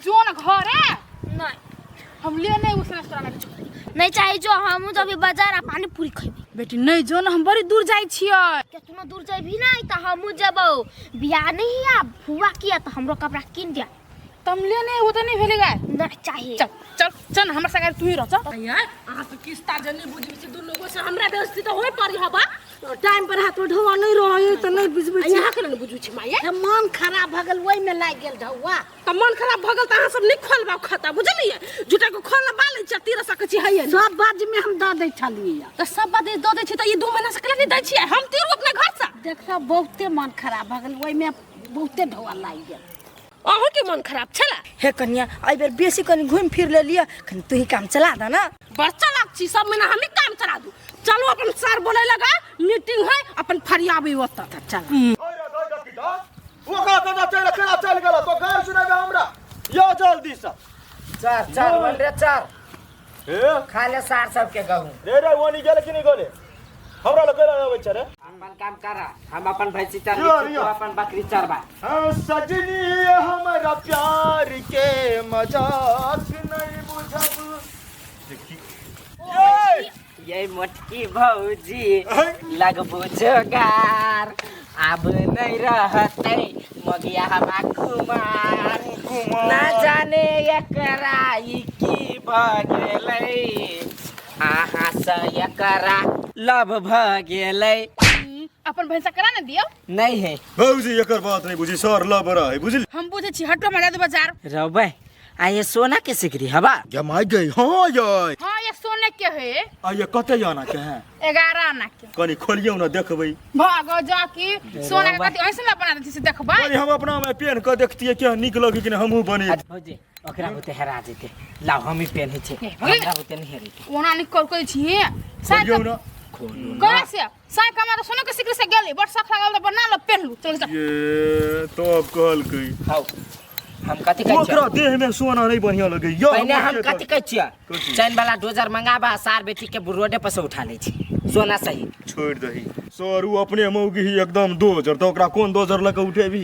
जो न घरे। नहीं। हम ले नहीं उसने तोरा लगे। नहीं चाहे जो, हम जब बाजार आ पानी पूरी खइबे। बेटी नहीं जो न, हम बड़ी दूर जाइ छियै। केतनो दूर जेबही नहीं त हमहूँ जेबौ। बियाह नहीं आ फुआ किया त हमरो कपड़ा किन दिया। तम ले नहीं वो तो नहीं भेले गाय। नहीं चाहिए। चल चल चल, हमरा संगे तू ही रह चल। यार अहाँ के किस्ता जे नहीं बुझबै छी दुनू गो से हमरा बेइज्जती तऽ होय पड़ी हबा। टाइम पर हाथ में ढौआ नहीं रहे तऽ नहीं बुझबै छी। यहाँ के नहि बुझै छी माये। हे, मन खराब भऽ गेल ओहिमे लागि गेल ढौआ। तऽ मन खराब भऽ गेल तऽ अहाँ सब नहि खोलबा खाता बुझलियै, झूठा के खोलबा लै छी तीर सकै छी हैये नहि। सब बात में हम दऽ दै छलियै। तऽ सब बात दऽ दै छी तऽ ई 2 महीना से केला नहि दै छियै हम तीरू अपना घर से। देखऽ बहुते मन खराब भऽ गेल ओहिमे, बहुते ढौआ लागि गेल। अहूँ के मन खराब छला? हे कनिया, एहि बेर बेसी कनि घुमि फिर लेलियै, कनि तू ही काम चला दे ना। बड़ चलाक छी, सब महीना हमी काम चला दू। चलू अपन सर बोले लगा मीटिंग है, अपन फरियाबी ओतऽ। तऽ चल। ओकरा तो चल केना चल गेल तो गार सुनाबे हमरा यो जल्दी से। चार चार वन रे चार हे खा ले सार सबके गहूँ। रे रे ओनी गेल कि नहीं गेले हमरा लग गेल आबै छै रे। अपन काम करा, हम अपन भैंसी चरबी, यो, तू यो। अपन बकरी चरबा। हाँ सजनी हमरा प्यार के मजाक नहीं बुझब। देखी ये ये मोटकी भौजी लगबो जोगार, आब नहीं रहते मगिया हवा कुमार। ना जाने एकरा ई की भ गेलै, अहाँ से एकरा लव भ गेलै। अपन भैंसा करा ने दियौ। नहीं है भौजी, एकर बात नहीं बुझी, सर लव रहा है बुझली। हम बुझै छी, हटो हमरा दे बाजार। रौबै आ ये सोना के सिकरी हवा जमाई गई। हाँ यार हाँ ये सोने के है। आ ये कते आना के है? 11 आना के। कनी खोलियौ ना देखबै। भागो जा की सोना के कथी ऐसे ना बना देती से देखबै। कनी हम अपना में पेन के देखतियै के नीक लगे कि हमहूँ बनी। भौजी ओकरा बुते हेरा जेते, लाओ हम ही पेनहे छी, ए, भौजी। हमरा बुते नहीं हेरेते। ओना नहीं कर कोई छी साय खोलियौ ना। खोलू ना। कहाँ से साय कमा तो सोना के सिकरी से गेली, बड़ शख लागल त बना लो पेन लू चल जा। ये तो अब कहलकै हाउ हम कथी कहै ओकरा छियै? देह में सोना नहीं बढ़िया लगे यो। पहिने हम कथी कहै छियै? कथी? चैन वाला डोजर मंगाबा, सार बेटी के रोडे पर से उठा लै छी सोना सही। छोड़ दही सर, उ अपने मौगी ही एकदम दोजर, तो ओकरा कोन दोजर लऽ के उठेबी?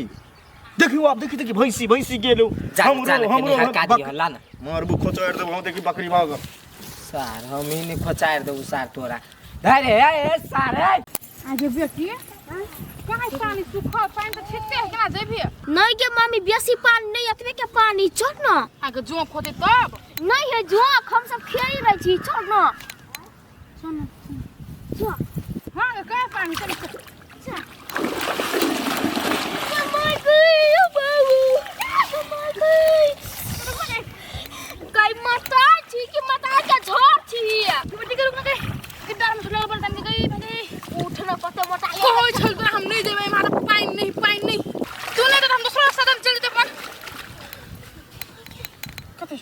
देखियो आप, देखी देखी भैंसी भैंसी गेलो। जा हमरो जा हमरो हड़का दियो ला ना। मारबू खोचार देबो हम, देखी बकरी भाग। सार हम ही नहीं खोचार देबू सार तोरा। अरे ए सार ए। आगे बेटी कहाँ पानी सुखल पानी तो छिटते है, केना जेबही? नहीं के मम्मी, बेसी पानी नहीं, एतबे के पानी, चल ना। आगे जोंक होते तब। नहीं है जोंक, हम सब खेल रहे छी, चल ना। चल ना। चल। हाँ आगे कहाँ पानी, चल चल। चल। माय गई बाबू, माय गई। कई मता छी कि मता के झोर छी। बेटी के रुक ना गई, कि डर में सुनल बन तंग गई भगे। उठना पड़ते मोटा। कहै छल तोरा हम नहीं जेबै, मारा पानि नहीं पानि नहीं। तू नहीं तो हम दूसरा रास्ता में चल जेते अपन। कथी?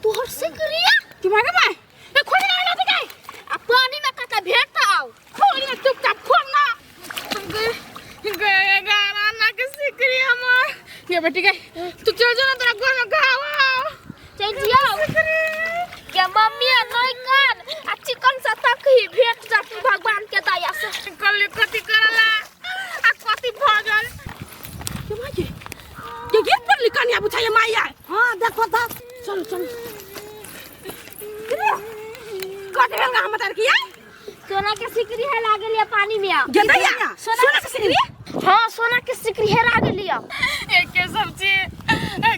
तोहर सिकरिया? की मागे माय? ए खोल ना ना गई। आ पानी में कता भेटता आओ। खोल ना चुपचाप खोल ना। गए गाना ना के सिकरी हमर। ये बेटी गई, तू चल जो ना तोरा घर में घाव आओ। चल जियो। के मम्मी नहीं कर आ चिकन से तक ही भेट जाती भगवान के दया से। कल कथी करला आ कथी भगल? के माय ये गिर पड़ली कनिया बुझाइए माया। हाँ देखो तो। चलो चलो कथी भेल हम तार किया? सोना के सिकरी है लागल या पानी में। गेदैया सोना के सिकरी? हाँ सोना के सिकरी है लागल या। एके सब्जी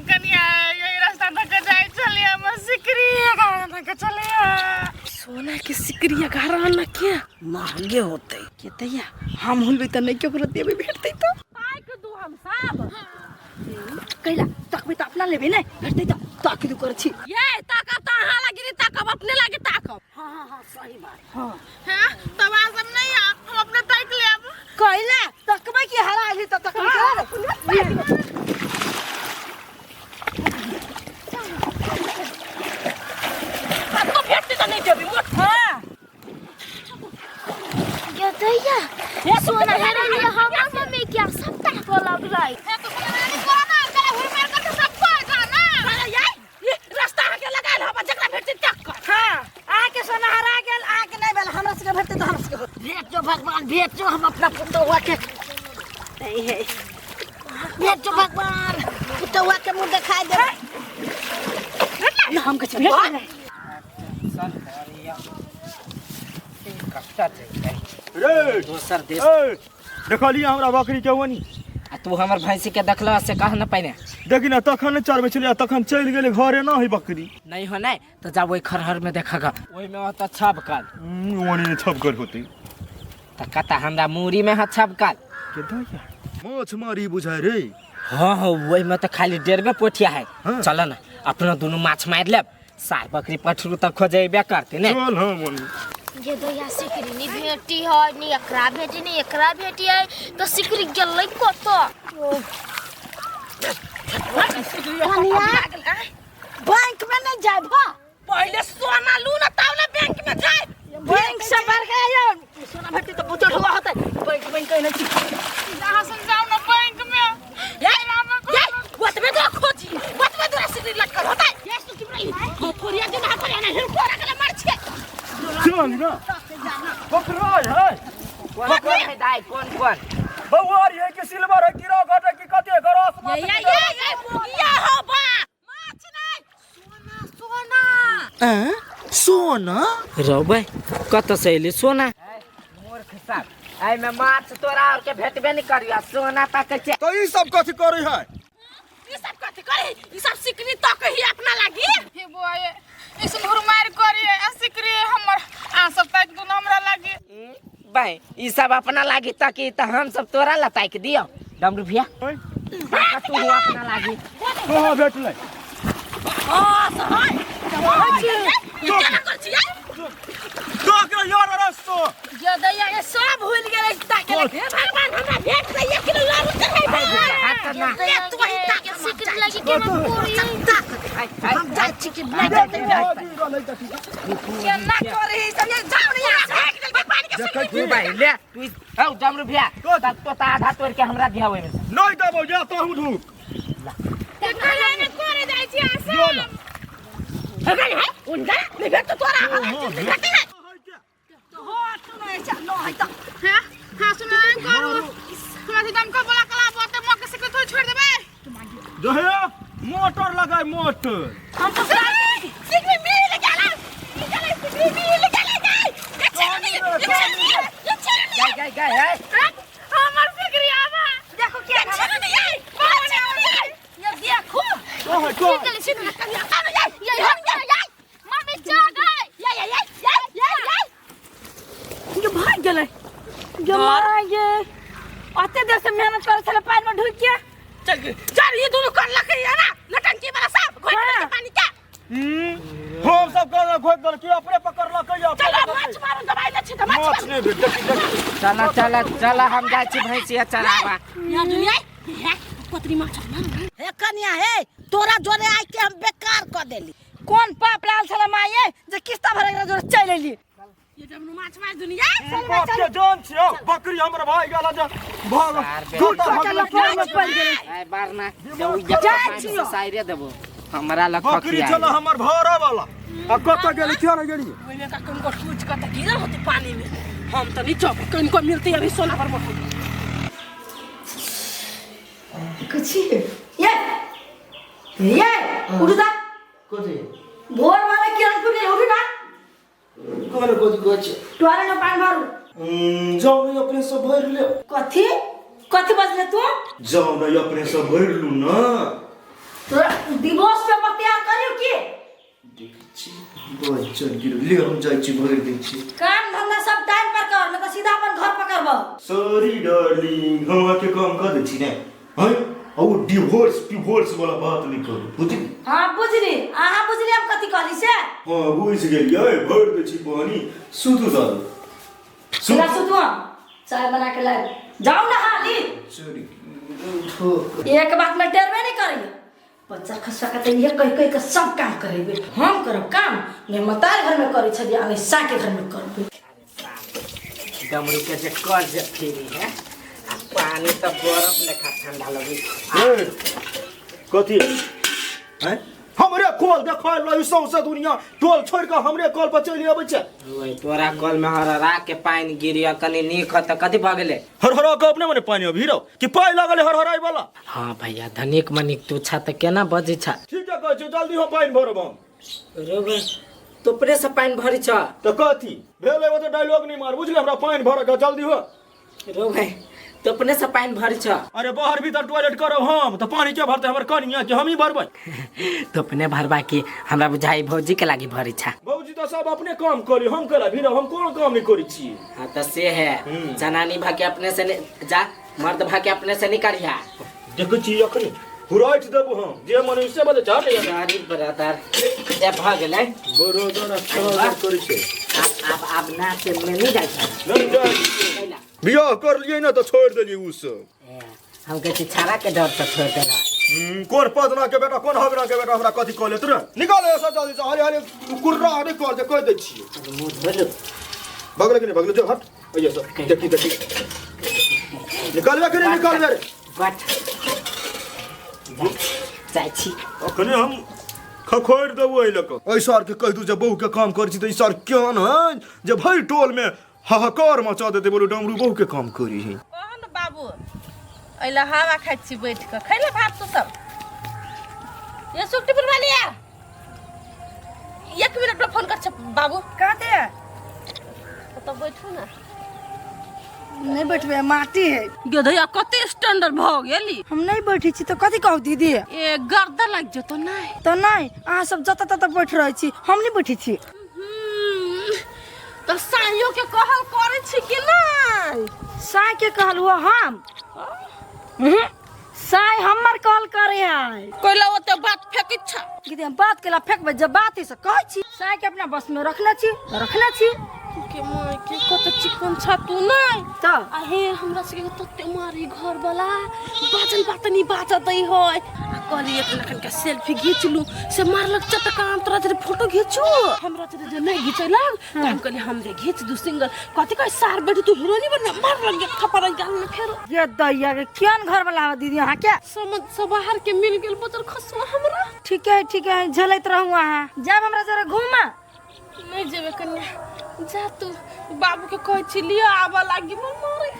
कनिया यही रास्ता तक जाय चलिए हम सिकरी गाना तक चलिए। सोना के सिकरी घर आना के महंगे होते। केतैया हम होलबै तऽ नहि केकरो देबै भेटतै तऽ। पाइ के दू हम सब कैला तकबै तऽ अपना लेबै ने, भेटतै तऽ ताक दू करै छी। ये ताकब त अहाँ लागी नहीं ताकब, अपने लागी ताकब। हाँ हाँ हाँ सही बात। हाँ हां तब आ सब नहीं आ, हम अपने ताक लेब। कैला तकबै कि हरा आइली तऽ तकबै केला। तो भेटतै त नहीं देबी मोट। हाँ ये दैया सोना है लिया हमर मम्मी क्या सब ताको लगलै। हे तो सोना नहीं कोना चला हुई मार कर सब को जाना। अरे ये ये रास्ता अहाँ के लगायल हबा, जकरा भेटतै तक कर। हाँ अहाँके सोना हरा गेल, अहाँके नहीं भेल, हमरा सबके भेटतै तऽ हमरा सबके होत। भेट जो भगवान, भेट जो हम अपना पुतौआ के। नहीं है, भेट जो भगवान, पुतौआ के मुंह दिखाई दे। हम कछ भेट गेलै। टेंशन करिया कत्ता जइबै रे दोसर देश। ए, देखलियै हमरा बकरी के ओनी। आ तू हमर भैंसी के देखलह से कह न पहिने। देखी ना, तखन चरबै छलियै, तखन चलि गेलै घरे न है बकरी। नहीं हो नहीं तो जा ओहि खरहर में देखगा, ओहि में होता छबकल। ओनी ने छबकल होतै। त कता हमरा मूड़ी में है छबकल। के दैया माछ मारी बुझाय रे। हाँ हाँ, ओहि में तो खाली डेढ़बे पोठिया है। हाँ। चल ना अपना दोनों माछ मार लेब, सार बकरी पठरू तक खोजेबे करते ने। चल। हाँ मन ये दैया सिकरी नहीं भेटी है, नहीं एकरा भेटी नहीं एकरा भेटी है, तो सिकरी गेलै कत? बैंक में नहीं जाब? पहले सोना लू ना तब ना बैंक में जाए। बैंक से बढ़ गया सोना भेटी तो बुझल हुआ होतै। बैंक बैंक कहने छी। अहाँ सब जाउ ना बैंक में। ये ये ओतबे दूर खोजी, ओतबे दूर सिकरी लटकल होतै। ये सुति रही हो थोरिया दिन हा करे ना हिलकोरा के मार छिए। चल ना बकरा है। कोन कोन है दाई, कोन कोन? बौआरी है कि सिल्वर है कि रॉक है कि कते गरस ये ये ये ये मोगिया हो बा, माछ नहीं, सोना सोना। सोना रौबै कत से एली सोना? मूर्ख सब, एहिमे माछ तोरा और के भेटबे नहीं करियो, सोना ताकै छै। तो ई सब कथी करै है? ई सब कथी करे? ई सब सिकरी तक ही अपना लागी। हे बुआ, ये ई सुनहुर मार करिए आ सिकरी हमर आ सब ताक दुनु हमरा लागी। भाई ई सब अपना लागी ताकि त हम सब तोरा ला ताक दियो। डमरू भैया तू अपना लागी कहाँ भेटलै? हां सहाय केना कर छियै? तो यार रस्तो ये दैया ये सब भूल गेलै ताके। हे भगवान, हमरा भेट दे 1 किलो लारू चढ़ाई। हाथ ना ले तू ही ताक सिकरी लागी केना कोरी? हम जाइ छी कि नहीं जाते? केना करे ई सब? ये जाओ ने यहाँ से, भेट गेल भगवान के सिकरी। तू भाई ले तू हौ डमरू भैया, तब तो आधा तोड़ के हमरा दिया ओहिमे से। नहीं देबौ, जा तहु ढूक। करे करे जाइ छी अहाँ जो सब। ना। भगवान है उनका नहीं भेट तो तोरा हमरा भेट है। हाँ हाँ सुनो करू, हमरा से दम का बोला कला बोलते मौके से थोड़ी छोड़ देबै। जो है मोटर लगाय मोटर। हम तो सिकरी मिल गेला, मिल गेला सिकरी, मिल गेला गाय। ये छेड़ नहीं, ये छेड़ नहीं, ये छेड़ नहीं। गए गए गए है हमर सिकरी आवा देखो क्या छेड़ नहीं आई, छेड़ नहीं आई। ये देखो कहाँ है कहाँ? चल सिकरी कन्या आ ये ये ये ये मम्मी चल गए। ये ये ये ये ये ये ये भाग गेलै, ये मारा। ये अते देर से मेहनत करे छले, पानि में ढुक के चल चल। ये दोनों कर लके है ना नटंकी वाला सब घोट के पानी के। हम सब कर घोट दल कि अपने पकड़लक या? चलो माछ मारू, दवाई ले छी त माछ माछ नहीं भेट। देखी देखी। चला चला चला, हम जाइ छी भैंसिया चराबा। यहाँ दुनिया है पत्री माछ ना। हे कन्या हे, तोरा जोरे आइ के हम बेकार क देली। कोन पाप लाल छले माये जे किस्ता भरे के जोरे चलि एली? ये जब माछ मार दुनिया। बाप के जान छियो, बकरी हमर भाई गेला जे भाग सार बे। झूठा भगल। पानि में पड़ि गेलै। ए बारना जे उ जाइ छियो। साइरे देबो हमरा लग। बकरी खखिया छल हमर भरा वाला, आ कतऽ गेली? किया नहि गेली? ओइमे का कनको टूट के त गिरल होती पानी में, हम त नहीं चौक कनको मिलती अभी सोना पर मोटर। कथी ये ये उठू ता। कथी? भोर वाला किरण पुगे, उठू ना। कोन कथी कहै छै? टोयलेट में पानि भरू। जाउ ने अपने सब भरि ले। कथी कथी बजले तू? जाउ ने अपने सब भरि लू ना। तोरा डिवोर्स पेपर तैयार करियो की? देखै छी बच्चन गिर ले, हम जाइ छी भरि दै छी। काम धंधा सब टाइम पर कर, नहीं तो सीधा अपन घर पकड़बो। सॉरी डार्लिंग, हम अहाँके काम कऽ दै छी ने। हैं आ ओ डिवोर्स पिवोर्स वाला बात नहि करू, बुझली? हाँ बुझली, अहाँ बुझली हम कथी कहली से? हाँ बुझि गेलियै, भरि दै छी पानी, सुतू दादू। सुना सुतू, हम चाय बना के लाए, जाओ ना हाली। चोरी उठो। एक बात में टेरबे नहीं करिए। बच्चा खसवा के तो ये कह कह के सब काम करेबे। हम करब काम नहीं, मतार घर में करै छलियै आ नहीं साके घर में करबै। डमरू के जे कर जे फ्री है आ पानी त बरफ लेखा ठंडा लगी। ए, कथी हैं? हमरे कल देखै लै सौंसे दुनिया टोल छोड़ि कऽ हमरे कल पर चलि अबै छै। ओए तोरा कल में हरहरा के पानि गिरिया कनी नीक ह त कथी भऽ गेलै? हरहरा के अपने मने पानि अभी रहो कि पाइ लागल है हरहराइ वाला? हाँ भैया, धनिक मनिक तू छा त केना बजै छा? ठीक है कहै छियौ, जल्दी हम पानि भरब हम। रो तोपरे से पानि भरी छ। तऽ कथी भेलै? ओते डायलॉग नहि मार, बुझले? हमरा पानि भरऽ के जल्दी हो। रो भाई, तोपने से पानि भरी छ। अरे बाहर भीतर टॉयलेट करब हम तऽ पानि के भरतै? हमर कनिया के हमही भरबै? तोपने भरबा की हमरा बुझाई भौजी के लागी भरी छ। भौजी तऽ सब अपने काम करी, हम केला भीरब? हम कोनो काम नहि करै छियै। हाँ तऽ से है। जनानी भा के अपने से जा, मर्द भा के अपने से निकालिया। देखै छी अखनी हुराइट देबो हम, जे मन से बजे चल। सॉरी ब्रदर, ए भ गेलै। बरोबर अच्छा करै छै। आब आब आब नाचे में नहीं जाइ छ? नहि जाइ। बियाह कर लियै ने तऽ छोड़ि देलियै उ सब। ए, हम कहै छी छाड़ा के डर से छोड़ देला। कोन पदना के बेटा, कोन हगना के बेटा हमरा कथी कह लेत रे? निकाल ऐसा जल्दी से, हरे हरे कुर्रा हरे कर दे, कह दै छियै। मुंह धोलू। भगले कि नहि भगले? जो हट अइये सब, देखी देखी निकालबे कि नहि निकालबे रे? बट जाइ छी। अखने हम खखोरि देबो एहि लऽ कऽ। एहि सार के कहि दू जे बहू के काम करै छी तऽ ई सार केहन है जे भरि टोल में हाहाकार मचा देतै। बोलू डमरू बहू के काम करी है। कह ने बाबू, अइला हवा खाइ छी बैठ कऽ। खैले भात तू सब? ये सुखटी बुलवा लिया, एक मिनट में फोन कर छे बाबू। कते? ओतऽ बैठू ने। नहीं बैठबे, माटी है। गेधैया कते स्टैंडर्ड भऽ गेली। हम नहीं बैठे छी तऽ कथी कहू दीदी? ए गर्दा लागि जेतौ। नहि तऽ नहि, अहाँ सब जतऽ ततऽ बैठ रहै छी, हम नहीं बैठे छी। तऽ साइयो के कहल करै छी कि नहि? साय के कहल हुआ हम? साय हमर कहल करे है। कोइला ओते बात फेकै छ? दीदी, हम बात केला फेकबै? जे बात है से कहै छी। साय के अपना बस में रखने छी तऽ रखने छी। के माय के, कते चिकन छ तू नहि? तऽ आ हे, हमरा सबके तते मारी घर वाला, बाजल बात नहीं बाजत दै है। आ कहली एक लखन के सेल्फी घीच लू, से मारलक चटकान, तोरा जरे फोटो घीचू, हमरा जरे जे नहीं घिचैलक। तऽ हम कहली हम जे घीच दू सिंगल। कथी कहै सार बैठ तू हीरोनी बन, मारलक एक थप्पड़ गाल में फेरो। ये दैया के, केहन घर वाला है दीदी अहाँ के? समझ से बाहर के मिल गेल बजर खसुआ हमरा। ठीक है ठीक है, झेलैत रहू अहाँ। जायब हमरा जरा घूमा। नहीं जेबे कन्या, जा तू। बाबू के कहै छी लिअ आबऽ लागी, मन मारै।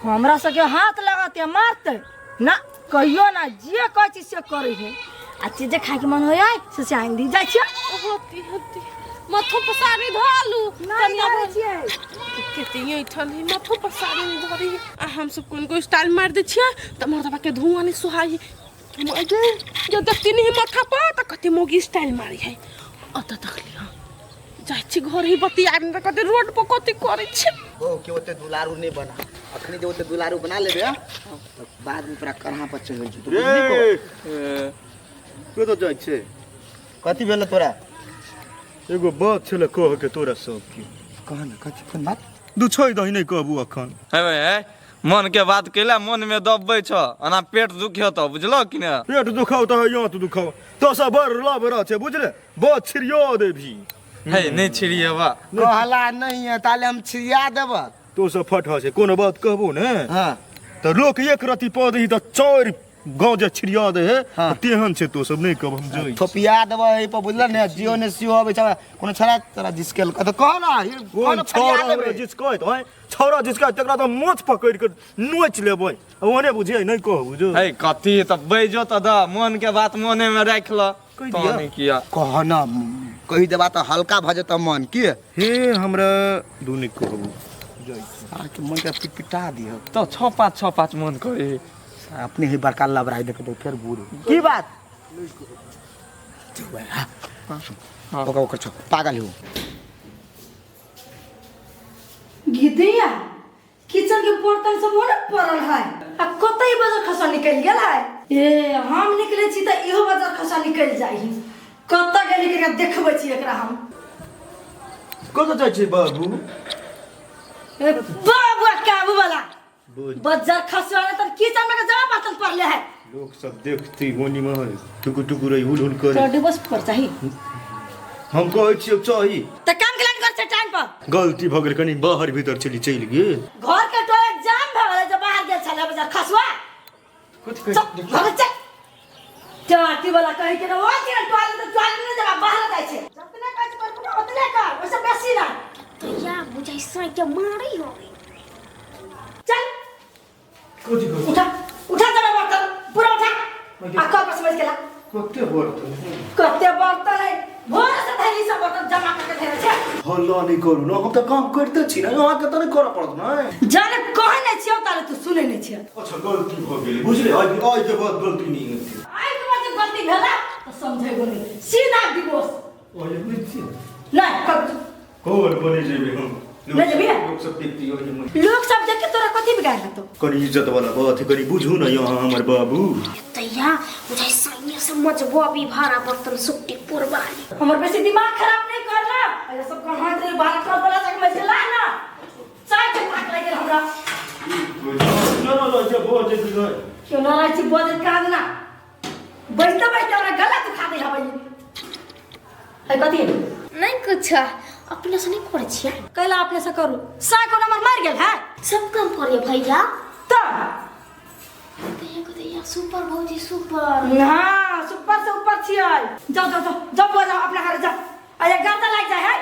हमरा सबके हाथ लगते मारते ना कहियो ना, जे कहै छी से करै है। आ चीज जे खायके मन होइ है से आनि दी जाइ छियै। होती होती माथो पर साड़ी धोलू। नहि धरै छियै। कते ऐठल है, माथो पर साड़ी नहीं धरी। आ हम सब कोन कोन स्टाइल मार दै छियै तऽ मर्दबा के धुआं नहीं सुहाई। जे जो देखती नहीं माथा पर तऽ कते मोगी स्टाइल मारी है। अतऽ देखली हँ, जाइ छी घर ही बतियाबी तऽ कते रोड पर कथी करै छै। बहू के ओते दुलारू नहीं बना। अखनी जे ओते दुलारू बना लेबे तऽ बाद में पूरा करहा पर चढ़ जेतौ। रे, कतऽ जाइ छै? कथी भेल तोरा? एगो बात छलै कह के तोरा सबके। कह ने, कथी कोन बात? दू छोड़ि दही, नहि कहबू अखन। हे हे, मन के बात कैला मन में दबबै छ? एना पेट दुखेतौ, बुझलौ कि ने? पेट दुखाउ तऽ आँत दुखाउ, तो सब बड़ लबरा छै, बुझले? बात छिड़िया देबही। हे, नहि छिड़िएबा। कहला नहीं है ताले हम छिड़िया देब। तो सब फटहा छै, कोनो बात कहबो ने हाँ तऽ लोक एक रति पऽ दही तऽ चारि गाँव जे छिड़िया दे है। हाँ। तेहन छै तो सब। नहि कहब, हम जाइ। थोपिया देब एहि पर, बुझल ने? जियो ने सियो अबै छै कोनो छड़ा तोरा जिसकेल तऽ कह ना। कोन छौड़ा हमरा जिसकैत है? छौड़ा जिसकैत तकरा तऽ मोछ पकड़ि कऽ नोचि लेबै। ओहने बुझियै, नहि कहब जो। हे, कथी तऽ बैजो तऽ द, मन के बात मने में राखि ल। कहि तहन दिअ। नहि किया कह ना, कहि देबा तऽ हल्का भऽ जेतौ मन की। हे, हमरा दू नहि कहबू, जाइ छी। सारके मन के पिटपिटा दिह। तऽ छओ पाँच छओ पाँच मन करे। अपने ही बड़का लबराई देखबै फेर बूढ़ की बात ओकर ओकर छौ, पागल हो। गिदिया, किचन के बर्तन सब ओने पड़ल है आ कतई बजर खसा निकलि गेल है। ए, हम निकले छी तऽ इहो बजर खसा निकलि जाइ। कतऽ गेली? एकरा देखबै छी एकरा हम। कतऽ जाइ छै बाबू? ए बाबू आ काबू वाला बजर खसवा ने तऽ किचन में के जमा बर्तन पड़ले है। लोक सब देखती, होनी में टुकु टुकु रही हुल हुल करे। तोरा डिवोर्स पर चाही? हम कहै छियै चाही। तऽ काम केला कर छै टाइम पर? गलती भऽ गेल, कनी बाहर भीतर चलि चलि गेल। घर के टॉयलेट जाम भऽ गेलै जे बाहर गेल छलै बजर खसवा। कथी? चल भग चल, टाटी वाला कहि के ना ओ के टॉयलेट तऽ टॉयलेट नहि जमा बाहर जाइ छै। जतने कहै छै कर ओतने कर, ओइसे बेसी ना। भैया बुझाइ साँइ के मारै हो। चल। कथी कहै? उठा उठा, जमा बर्तन पूरा उठा आ कर पर समझ के ला। कते बर्तन कते बर्तन है भोर से धैली सब बर्तन जमा करके धैले छै। हल्ला नहीं करू ना, हम तऽ काम करिते छी ना, अहाँके तऽ नहीं करऽ पड़त ना। जाने कहै नहि छियौ ताले तू सुनै नहि छियै। अच्छा गलती भऽ गेलै बुझले, आइ आइ के बाद गलती नहीं हेतै। आइ के बाद जे गलती भेला तऽ समझेबो नहि, सीधा डिवोर्स। ओए बुझ छी नहि कब कोन बोले जेबे हम? नहि जेबही? लोक सब देखती हो जे लोक सब देख के तोरा कथी बिगाड़ लेतौ? कनी इज्जत वाला बात है, कनी बुझू ना यहाँ हमर बाबू। तैया बुझाइ साइया से मजबो अभी भाड़ा बर्तन सुट्टी पुरवाली। हमर बेसी दिमाग खराब नहीं करना, अरे सब कहाँ रे भाड़ा कर वाला तक मजे ला ना, चाय के थाक लागि गेल हमरा। ना ना ना जे बोझ जे क्यों ना रहै छी बजैत काज ना, बैठते बैठते हमरा गला दुखा दे हबै। है कथी? नहीं कुछ, अपने से नहीं करै छियै। कैला अपने से करू? साय को नंबर मार गेल है? सब काम करे भैया। तब तैया को तैया सुपर भौजी सुपर। हाँ सुपर से ऊपर छियै। जाओ जाओ जाओ जाओ बुआ जाओ अपना घर जाओ, अरे गर्दा लाग जाए है।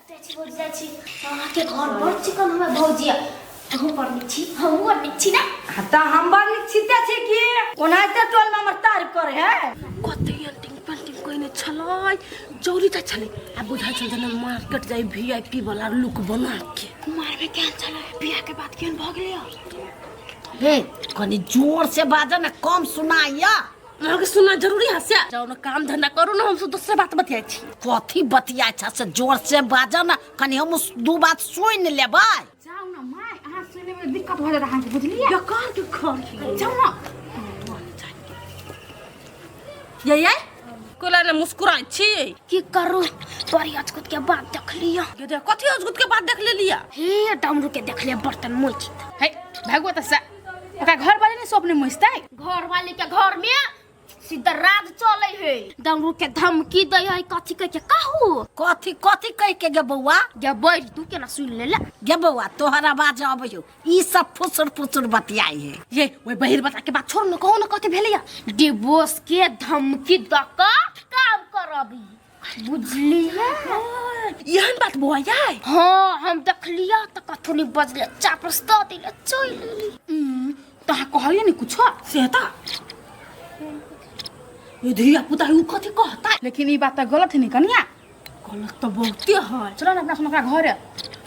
जाइ छी भौजी जाइ छी, अहाँके घर बड़ चिकन हमे भौजी, अहूँ बड़ नीक छी, हमहूँ बड़ नीक छी ना। हाँ, तऽ हम बड़ नीक छिते छी कि ओनाहिते टोल में हमर तारीफ करे है। कते एंटिंग पेंटिंग कयने छलै, जौरी जाइ छलै आ बुझाइ छल जेना मार्केट जाइ वीआईपी वाला लुक बना के। कुमार में केहन छलै, बियाह के बाद केहन भऽ गेलै? हे कनी जोर से बाजऽ ने, कम सुनाइया। अहाँके सुनना जरूरी है से? जाउ ने काम धंधा करू ने, हमसब दोसरे बात बतियाइ छी। कथी बतियाइ छ से जोर से बाजऽ ने, कनी हम दू बात सुनि लेबै। जाउ ने my, अहाँ सुनि लेबै दिक्कत भऽ जायत अहाँके, बुझलियै? बेकार के खर जाउ ने। ये ये कोला ने मुस्कुराइ छी? की करू, बड़ी अजगुत के बात देख लिया। ये देख कथी अजगुत के बात देख लेलिया? हे डमरू के देख लिया बर्तन मोचित। हे भागो तऽ से ओकरा घर वाले नहीं सपने मोचतै। घर वाले के घर में सीधा राज चले है, डमरू के धमकी दै है कथी कह के कहू। कथी कथी कह के गे बौआ? गे बैठ तू केना सुन लेला? गे बौआ तोहर आवाज अबै ई सब फुसुर फुसुर बतियाई है। ये ओए बहिर बता के बात छोड़ न, कहू न कथी भेलैया? डिवोर्स के धमकी द के काम करबी, बुझलियै? एहन बात बौआ याय? हाँ हम देखलियै तऽ कथो नहीं बजले, चापस दऽ देले चलि गेली। तऽ अहाँ कहलियै ने कुछो? से तऽ ये धिया पुता उ कथी कहता? लेकिन ई बात तऽ गलत है नी कनिया। गलत तऽ बहुते है। चलो ना अपना सब ओकरा घर।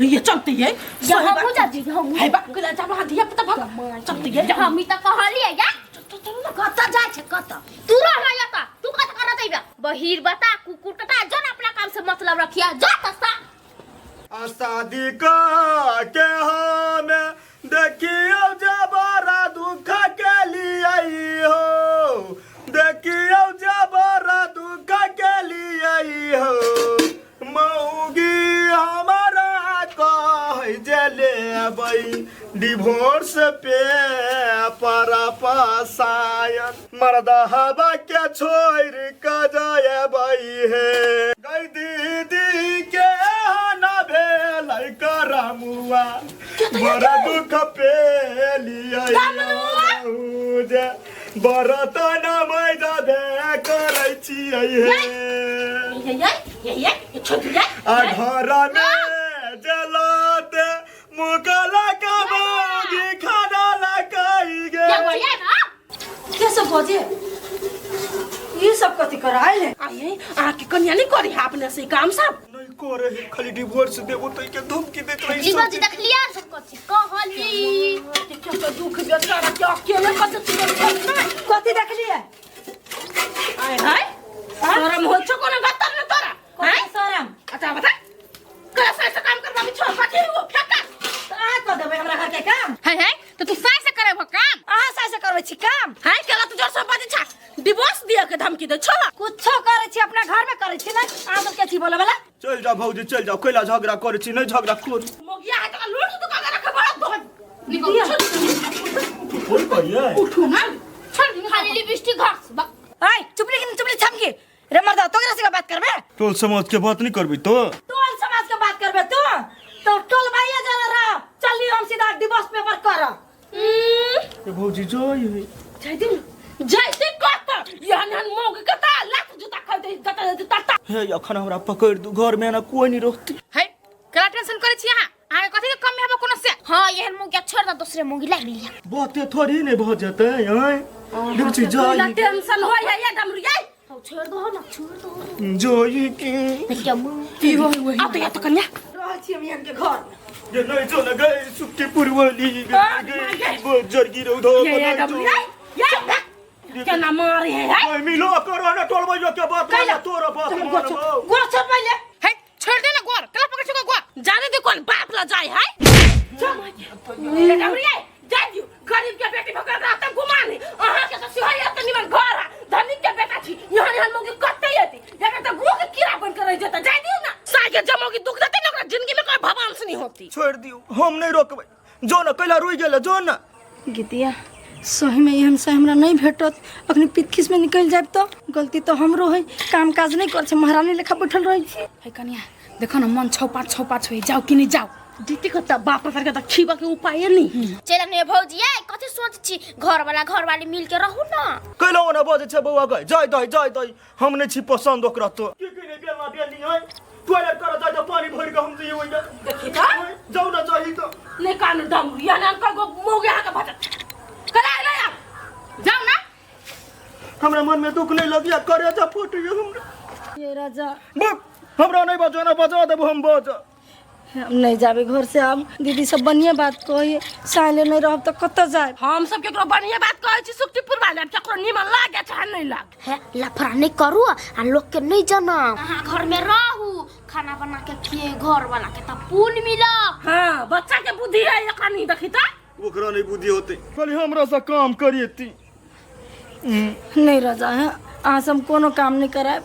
ये चलते ये। या हमहूँ जा जी, हमहूँ। है बाप के जा वहाँ धिया पुता भाग। चलते ये। हम ई तऽ कहलियै या। कतऽ जाइ छै कतऽ? तू रह ना एतऽ, तू कतऽ करऽ जइबे? बहिर बता कुकुर कटा जन अपना काम से मतलब रखिया जा तस्ता। आ शादी के हम देखियो जे बड़ा दुख के लिए हो, देखियो जे बड़ा दुख के लिए हो, मौगी हमारा कह जे लेबै डिवोर्स पेपर पसायन, मर्दा हवा के छोड़ के जायबै हे। गई दीदी के ना भेलै करमुआ, बड़ा दुख पे लियै जे बरतन मैदा भे करै छियै हे। आ घर में जलाते मुगला का बागी खाना लगाई गे। के सब बजे ये सब कथी कराइल है? आये अहाँके कनिया नहीं करी है अपने से काम सब? नहीं करे है, खाली डिवोर्स देबो तो के धमकी देत रही। जीवन जी देख लिया सब कथी कहली? देखियो तो दुख बेचारा के अकेले कथी कथी देख लिया? आय हाय शरम होइ छौ कोनो गत्तर न तोरा? कथी शरम? अच्छा बता कैसे ऐसे काम करबा छोड़ कथी हो फेंका? तऽ अहाँ कऽ देबै हमरा घर के काम? है है तऽ तू सास से करेबो काम? अहाँ सास से करबै छी काम? हाय केला तू जोर से बाजै छा, डिवोर्स दिया के धमकी दे छौ। कुछो करै छी अपना घर में करै छी ना, अहाँ सब के छी बोले वाला? चल जा भौजी चल जाओ, कैला झगड़ा करै छी नहीं झगड़ा करू। मोगिया है तका लूट तू का रख बड़ा दोहन। कोई कहिए उठू ना छोड़ दी खाली लिपस्टिक घर से आय चुपली के चुपली छमकी रे मर्दा, तोरा से बात करबे? टोल समाज के बात नहीं करबी तो? टोल समाज के बात करबे तू? तो टोल भाइया जरा रह, चली हम सीधा डिवोर्स पेपर कर। ए भौजी जय है। जय दिन जय दिन कत यहन हन मोग कता लात जूता खा दे दता दे तता। हे अखन हमरा पकड़ दू, घर में ना कोई नहीं रहती। है केला टेंशन करै छी अहाँ? अहाँके कथी के कमी हेबो कोनो से? हाँ एहन मुंह के छोड़ दे दूसरे मुंह लाग लिया। बाते थोड़ी नहीं भऽ जेतै आय। देख छी जय। टेंशन होय है या डमरू। छोड़ दो ना, छोड़ दो। जोई की देखिए मुँह। की हो वही आ तो या तो कन्या रहै छी हम यहाँ के घर में। ये नहीं जो न गए सुखी पुरवली गए बजर गिरौ धो ये ये डबली ये केना मारे है है ओए मिलो करो ना टोल बजो के बात मानो तोरा बात मानो गोर छोड़ पहिले। है छोड़ दे ना गोर, कला पकड़ छो गोर। जाने दे कोन बाप ला जाए है। ये डबली जाय दियो, गरीब के बेटी भकर रहता गुमान है। अहाँ के तो सिवाय त निमन घर है, धनिक के बेटा छी, यहाँ यहाँ मोगी कत्ते एती एकर त गुह के कीड़ा बन के रह जेता। जाय दियो ना, सागे जमोगी दुख देते ना, ओकरा जिंदगी में कोई भगवान से नहीं होती। छोड़ दियो, हम नहीं रोकबै। जो ना कैला रुइ गेल जो ना। गीतिया सही में एहन से हमरा नहीं भेटत, अखनी पितखिस में निकल जाब तो गलती तो हमरो है, काम काज नहीं कर छै, महारानी लेखा बैठल रहै छी। है कन्या देखो ना मन 6 5 6 5 होई, जाओ कि नहीं जाओ। दीदी के त बाप रे के त खीबा के उपाय नहीं। चल ने भौजी ए कथी सोच छी, घर वाला घर वाली मिल के रहू ना। कैला ओना बजै छै बौआ गए, जाय दही जाय दही, हम नहीं छी पसंद ओकरा तो। की की बेलना बेलनी है, टॉयलेट कर जाय त पानी भरि के हम जइयै ओइला। देखी त जाउ ना चाही त नहीं कान दम या ना कगो मोगे आके भटक कला ले आ जाओ ना। हमरा मन में दुख नहीं लगिया, करे जा फुटियो हमरा। ये राजा बक हमरा नहीं बजो ना बजा देबो हम बज। हम नहीं जाबे घर से, हम दीदी सब बढ़िया बात कही, साले नहीं रहब तो कतऽ जाए। हम सब केकरो बढ़िया बात कहै छी सुखटीपुर वाला, केकरो निमन लागे चाहे नहीं लागे। है लफड़ा नहीं करू आ लोग के नहीं जनाओ, अहाँ घर में रहू, खाना बना के खिए घर वाला के तब पुण्य मिलत। हाँ बच्चा के बुद्धि है एकरा नहीं देखी त ओकरा नहीं बुद्धि होते, खाली हमरा से काम करिएती। नहीं राजा है, अहाँ से हम कोनो काम नहीं करायब,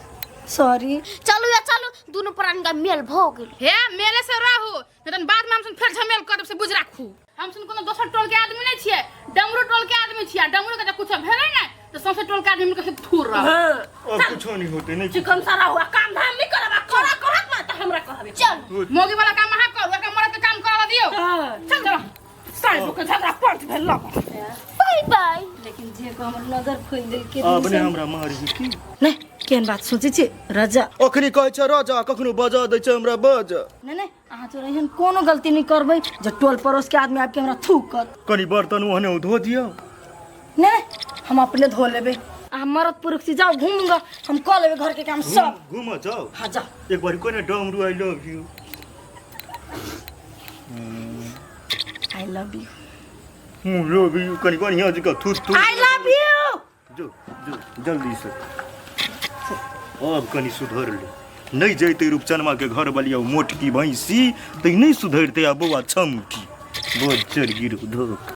सॉरी। चलू या चलू, दोनों प्राणी का मेल भ गेल। हे मेले से रहू, नहीं बाद में हम सुन फेर झमेल करब से बुझ राखू। हम सुन कोनो दोसर टोल के आदमी नहीं छियै, डमरू टोल के आदमी छियै। डमरू के जब कुछ भेलै ने तो सौंसे टोल के आदमी मिलके थूर रह। हाँ अब कुछो नहीं होते नहीं। चिकन सारा हुआ काम धाम नहीं करब आ करा करत ना त हमरा कहबे। चल मोगी वाला काम अहाँ करू, एकरा मरद के काम करा दियौ। चल चल साहेब के झगड़ा पंच भेल लग। बाय बाय। लेकिन जे को हमर नजर खोल देल के अब ने हमरा मारी की नहीं केहन बात सोचै छी राजा। अखनी कहै छै राजा, कखनो बजा दै छै हमरा बज। नहीं नहीं अहाँ तोरा एहन कोनो गलती नहीं करबै जे टोल पड़ोस के आदमी आबि के हमरा थूकत। कनी बर्तन ओहने धो दियौ। नहीं नहीं हम अपने धो लेबै, अहाँ मरद पुरुष छी, जाओ घूमूंगा, हम कऽ लेबै घर के काम सब। घूम जाओ। हाँ जाओ। एक बार कोने डमरू I love you. I love you. Love you कनी बढ़िया जगह थू थू। I love you. जो जो जल्दी से अब कनी सुधर ले, नहीं जैते रूपचनमा के घर वाली मोटकी भैंसी तो नहीं सुधरते आ बौआ छमकी बज्जर गिरो धोक।